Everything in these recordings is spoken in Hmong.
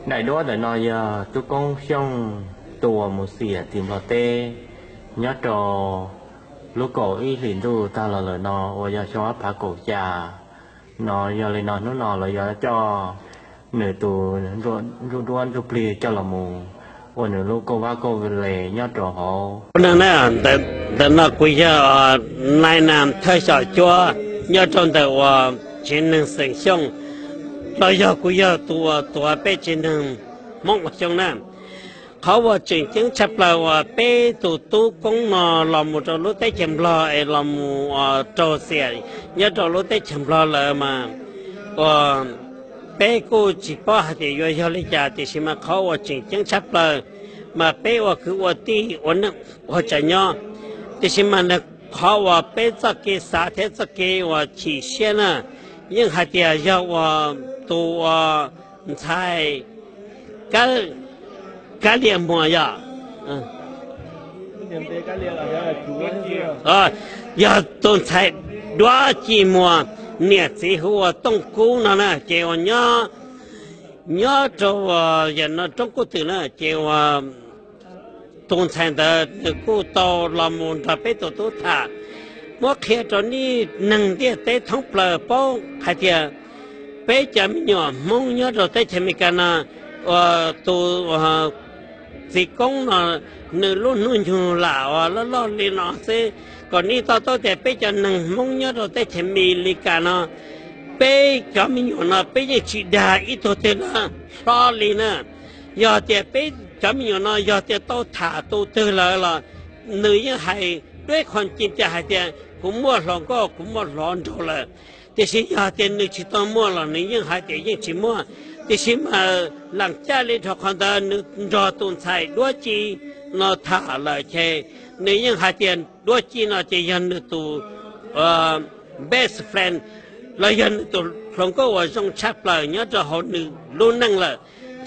Daim duab ntawm no yog tub Koob Xyooj tus uas mus xiam tim Nplog teb nyob rau lub kaum ib hlis ntuj tag los lawm no uas yog xyoo ob phav kaum xya no. Yog li no hnub no lawv yuav coj nws tus ntsuj duab ntsuj plig coj los mus ua nws lub kauj vab kauj les nyob rau hauv. Ua neeg na, ntawm no kuv yog nai nas thawj xyom cuab nyob rau ntawm uas tsev neeg xeem Xyooj, los yog kuv yog tus uas tuav peb tsev neeg Hmoob ua Xyooj na. Qhov uas tseem ceeb tshaj plaws uas peb tus tub Koob no los mus rau lub teb chaws Nplog es los mus raug xiam nyob rau lub teb chaws Nplog lawm mas, uas peb kuj tsis paub hais tias yuav yog li cas, tiam sis mas qhov uas tseem ceeb tshaj plaws mas peb ua kwv ua tij ua neej ua tsav nyob, tiam sis mas nws qhov uas peb txoj kev xav thiab txoj kev uas chim siab na, yeej hais tias yog uas tus uas ntxhais Kab Lias Muas yog, yog tus ntxhais Duab Ci Muas niam txiv hu ua Tooj Kub no na, ces uas nyob rau yam no roob Kub Twm na, ces uas tus ntxhais ntawd nws kuj tau los mus nrog peb tus tub tham, muab qhia rau nej neeg ntiaj teb thoob plaws paub hais tias peb cov me nyuam Hmoob nyob rau teb chaws Amelikas no, uas tus txiv Koob no nws lub hnub nyoog lam uas loj loj li no xwb, kom nej to taub tias peb cov neeg Hmoob nyob rau teb chaws Amelikas no, peb cov me nyuam no peb yeej tsis dag ib tug twg na, hlob li na. Yog tias peb cov me nyuam no yog tias tau tham tus twg lawm los nws yeej hais duab qhov ci tias hais tias kuv muaj hluas nkauj kuv muaj hluas nraug lawm. Tiam sis yog tias nws tsis tau muaj los nws yeej hais tias yeej tsis muaj. Tiam sis mas lam caj li dhau qhov ntawd nws nrog tus ntxhais Duab Ci no tham lawm ces nws yeej hais tias Duab Ci no ces yog nws tus best friend los yog nws tus hluas nkauj uas zoo tshaj plaws nyob rau hauv nws lub neej lawm.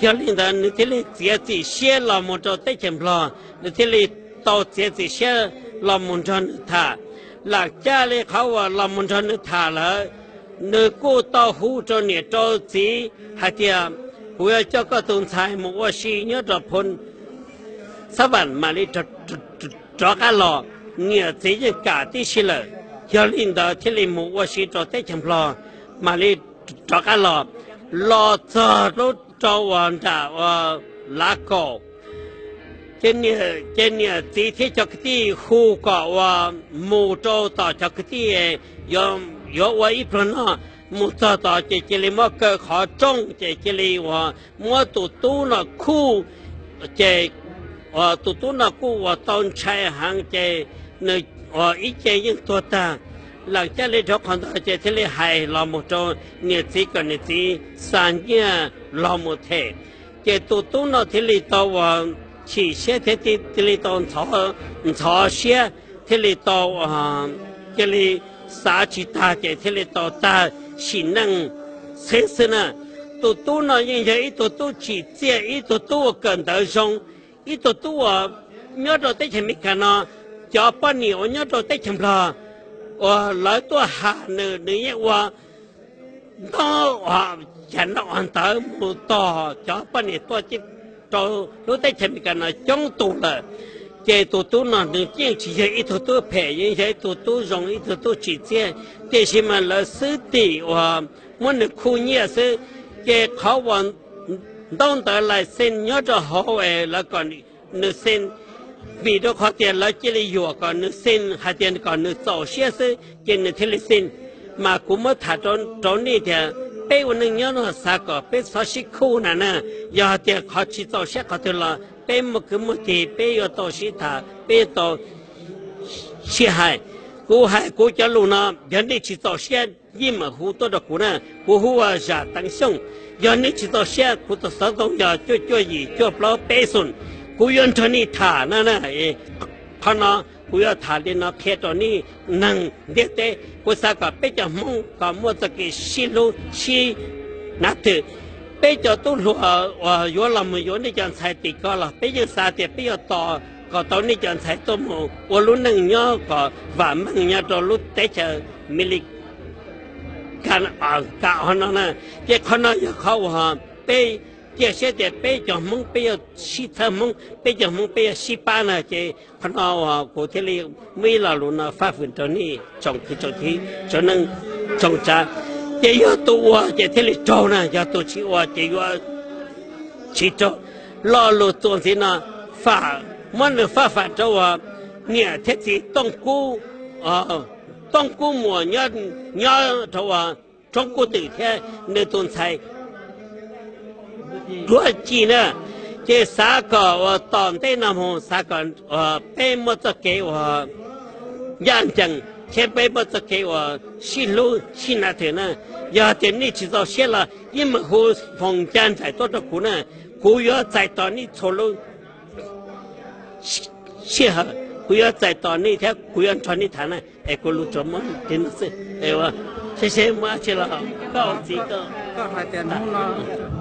Yog li ntawd nws thiaj li txiav txim siab los mus rau teb chaws Nplog, nws thiaj li tau txiav txim siab los mus nrog nws tham. Lam caj li qhov uas los mus nrog nws tham lawm, nws kuj tau hu rau niam rau txiv hais tias kuv yuav coj koj tus ntxhais mus ua si nyob rau Phoos Xab Vam mam li rov qab los. Niam txiv yeej kam tib si lawm, yog li ntawd thiaj li mus ua si rau teb chaws Nplog mam li rov qab los. Los txog lub rau uas nram uas Lav Kaum, ces niam txiv thiab cov kwv tij hu kom uas mus rau tom cov kwv tij yuav ua ib pluag noj. Mus txog tod ces cia li muab kaw qhov rooj ces cia li uas muab tus tub no khuj, ces tus tub no kuj uas tau ntshai heev ces nws ua ib ce yeej tuag tag. Lam caj li dhau qhov ntawd ces thiaj li hais los mus rau niam txiv kom niam txiv xa nyiaj los mus them. Ces tus tub no thiaj li tau uas chim siab thiab thiaj li tau ntxhov siab, thiaj li tau cia li xav tsis tag ces thiaj li tau tag sim neej xwb xwb na. Tus tub no yeej yog ib tug tub tsim txiaj, ib tug tub uas kawm ntawv zoo, ib tug tub uas nyob rau teb chaws Amelikas no, cov poj niam uas nyob rau teb chaws Nplog uas lawv tuaj has nws, nws yeej ua ntau cas no ua ntawv mus tos cov poj niam tuaj rau lub teb chaws Amelikas no coob tus lawm. Ces tus tub no nws yeej tsis yog ib tug tub phem, yeej yog ib tug tub zoo, ib tug tub tsim txiaj, tiam sis mas lawv xwb tim uas muab nws khuj nyiaj xwb. Ces qhov uas ntaub ntawv lais xees nyob rau hauv es lawv kom nws xees, vim rau qhov tias lawv cia li yuam kom nws xees hais tias kom nws txaus siab xwb ces nws thiaj li xees. Mas kuv muab tham rau nej tias peb ua neej nyob no xav kom peb txhob sib khuj na na. Yog hais tias qhov tsis txaus siab qhov twg los peb muaj kwv muaj tij peb yuav tau sib tham, peb yuav tau sib hais. Kuv hais kuv cov lus no, yog nej tsis txaus siab yeej meem hu tuaj rau kuv na, kuv hu ua Zam Teev Xyooj. Yog nej tsis txaus siab, kuv tus xov tooj yog cuaj cuaj yim cuaj plaub peb xoom, kuv yuav nrog nej tham na na. Qhov no kuv yuav tham li no qhia rau nej neeg ntiaj teb, kuv xav kom peb cov Hmoob kom muaj txoj kev sib hlub sib nav twm. Peb cov tub hluas uas yuav los mus yuav nej cov ntxhais tim ko los peb yeej xav tias peb yuav tos kom tau nej cov ntxhais tuaj mus ua lub neej nyob kom vam meej nyob rau lub teb chaws Amelikas no na. Ces qhov no yog qhov uas peb cia siab tias peb cov Hmoob peb yuav sib txhawb Hmoob, peb cov Hmoob peb yuav sib pab na. Ces qhov no uas kuv thiaj li muaj ib lo lus no faj fwm rau nej tsoom kwv tsoom tij tsoom neej tsoom tsav. Ces yog tus ua ces thiaj li raug na, yog tus tsis ua ces yuav tsis raug. Lo lus txuas ntxiv no faj, muab nws faj fam rau uas niam thiab txiv Tooj Kub, Tooj Kub Muas nyob rau uas Roob Kub Twm thiab nws tus ntxhais Duab Ci na. Ces xav kom uas tom ntej no mus xav kom peb muaj txoj kev uas ncaj ncees thiab peb muaj txoj kev uas sib hlub sib hnav twm na. Yog tias nej tsis txaus siab los yeej meem hu foom ncaj nraim tuaj rau kuv na, kuv yuav txais tos nej txhua lub sij hawm, kuv yuav txais tos nej thiab kuv yuav nrog nej tham na. Es kuv lus tsuas muab li no xwb. Seb seb muaj dab tsi los koj ua txiv koj hais tias hnub no,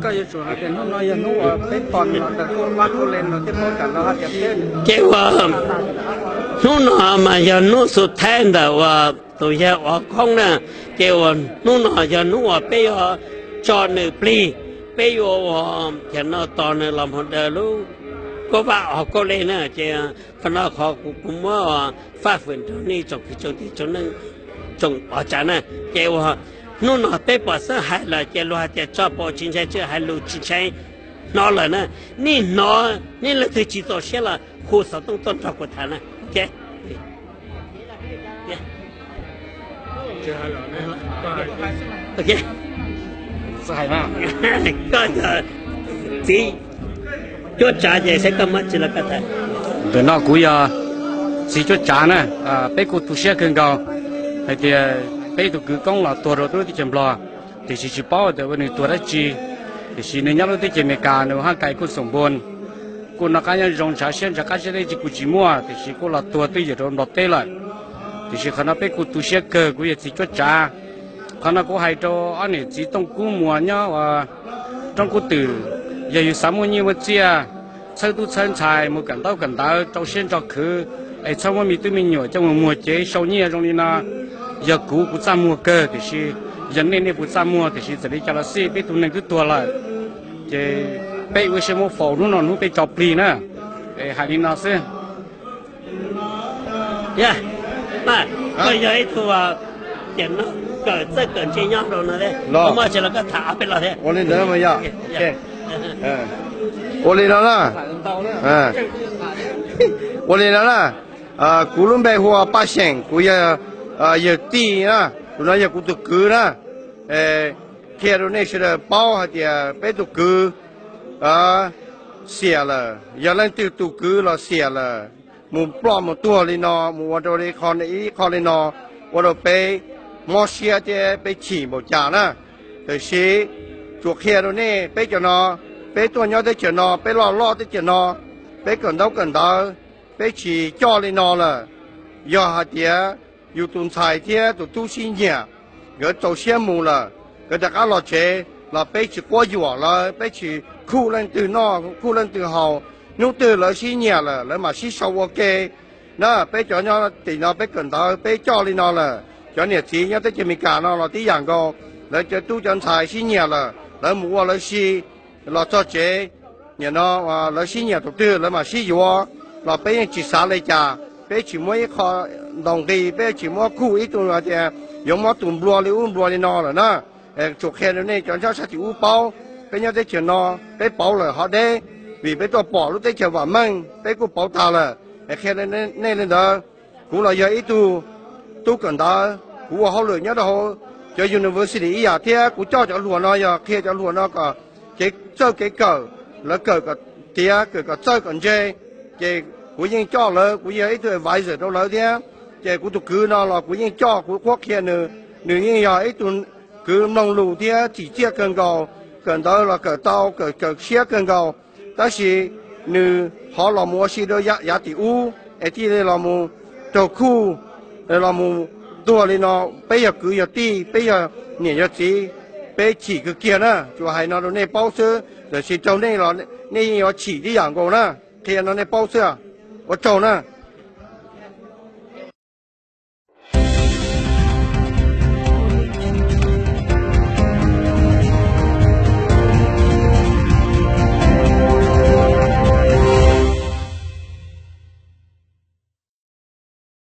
koj yuav tsum hais tias hnub no yog hnub uas peb pom los ntawm koj pab koj le los thiaj paub kam los hais tias peb. Ces uas hnub no mas yog hnub xu thaib ntawm uas tus yawg Ua Koob na. Ces uas hnub no yog hnub uas peb yuav tso nws plig, peb yuav ua, ces no tos nws los mus daws lub koj pab Ua Koob le na. Ces qhov no qhov kuv muab faj fwm rau nej tsoom kwv tsoom tij tsoom neej tsoom ua tsav na. Ces uas hnub no peb pom xeeb hais lawm ces luag hais tias tso pom tsis ntshai, tsis hais lus tsis ntshai hnov lawm na. Nej hnov, nej leej twg tsis txaus siab los hu xov tooj tuaj nrog kuv tham na. Koj yog txiv cuab tsav ces saib koj muab tsi los koj tham. Ntawm no kuv yog txiv cuab tsav na. Peb kuj tu siab kawg nkaus hais tias peb tus kwv Koob los tuag rau lub teb chaws Nplog, tiam sis tsis paub tias ua nws tuag dab tsi, tiam sis nws nyob lub teb chaws Amelikas nws haj kais kuj xoom npua, kuj noj qab nyob zoo, ntshav siab ntshav qab siab deb tsis kuj tsis muaj, tiam sis kuj los tuag twb ywm rau Nplog teb lawm. Tiam sis qhov no peb kuj tu siab kawg, kuv yog txiv cuab tsav. Qhov no kuv hais rau ob niam txiv Tooj Kub Muas nyob ua Roob Kub Twm, yog yus xav muaj nyiaj muaj txiaj, txhawb tub txhawb ntxhais, mus kawm ntaub kawm ntawv, rau siab ntso khwv, es txhob muab me tub me nyuam coj mus muag cev sau nyiaj zoo li no. Yog kuv, kuv txaj muag kawg, tiam sis yog nej, nej puas txaj muag? Tiam sis txawm li cas los xij peb tug neeg twb tuag lawm, ces peb ua siab muab faus hnub no hnub peb tso plig na. Es hais li no xwb. Koj yog ib tug tiam no kawm txawj kawm ntse nyob rau no, muaj tsi los koj tham ob peb los thiab. Ua li ntawd mas yog. Ua li no na. Ua li no na. Kuv lub npe hu ua Paj Xyeem, kuv yog yawg tij na, tus no yog kuv tus kwv na. Qhia rau nej sawv daws paub hais tias peb tus kwv xiam lawm, yog leej twg tus kwv los xiam lawm, mus ploj mus tuag li no, mus ua rau li qho ib qho li no, ua rau peb mob siab thiab peb chim npaum cas na. Tiam sis tsuas qhia rau nej, peb cov no, peb tuaj nyob teb chaws no, peb loj loj teb chaws no, peb kawm ntaub kawm ntawv, peb tsis coj li no lawm. Yog hais tias yus tus ntxhais thiab tus tub sib nyiam, nkawd txaus siab mus lawm, nkawd rov qab los tsev los peb tsis quab yuam lawv, peb tsis khuj leej twg noj khuj leej twg haus. Hnub twg lawv sib nyiam lawm lawv mam sib sau ua ke na. Peb cov nyob tim no peb kawm ntawv peb coj li no lawm, cov niam txiv nyob teb chaws Amelikas no los tib yam nkaus, lawv cov tub cov ntxhais sib nyiam lawm lawv mus ua lawv si, los txog tsev, nim no lawv sib nyiam tus twg lawv mam sib yuav, los peb yeej tsis xav li cas, peb tsis muab ib qho ntaus nqi, peb tsis muab khuj ib tug hais tias yuav muab tus nplua li ub nplua li no lawm na. Tsum qhia rau nej cov nyob sab tim ub paub, peb nyob teb chaws no peb pauv lawm hov deb, vim peb tuaj pom lub teb chaws vam meej peb kuj pauv tag lawm. Qhia nej li ntawd, kuv los yog ib tug tub kawm ntawv, kuv ua hauj lwm nyob rau hauv cov university ib yam thiab, kuv coj cov hluas no yog qhia cov hluas no kom kev txawj kev kawm, lawv kawm kom tiav, kawm kom txawj kom ntse, ces kuv yeej coj lawv, kuv yog ib tug advisor rau lawv thiab. Ces kuv tus kwv no los kuv yeej coj, kuv qhuab qhia nws, nws yeej yog ib tug kwv mloog lus thiab tsim txiaj kawg nkaus, kawm ntawv los kawm tau, kawm kawm siab kawg nkaus. Tab sis nws ho los mus ua si rau yav tim ub es thiaj li los mus raug khuj, los mus tuag li no. Peb yog kwv yog tij, peb yog niam yog txiv, peb chim kawg kiag na. Tsuas hais no rau nej paub xwb, tiam sis raug nej los nej yeej yuav chim tib yam nkaus na. Qhia no nej paub xwb, ua tsaug na.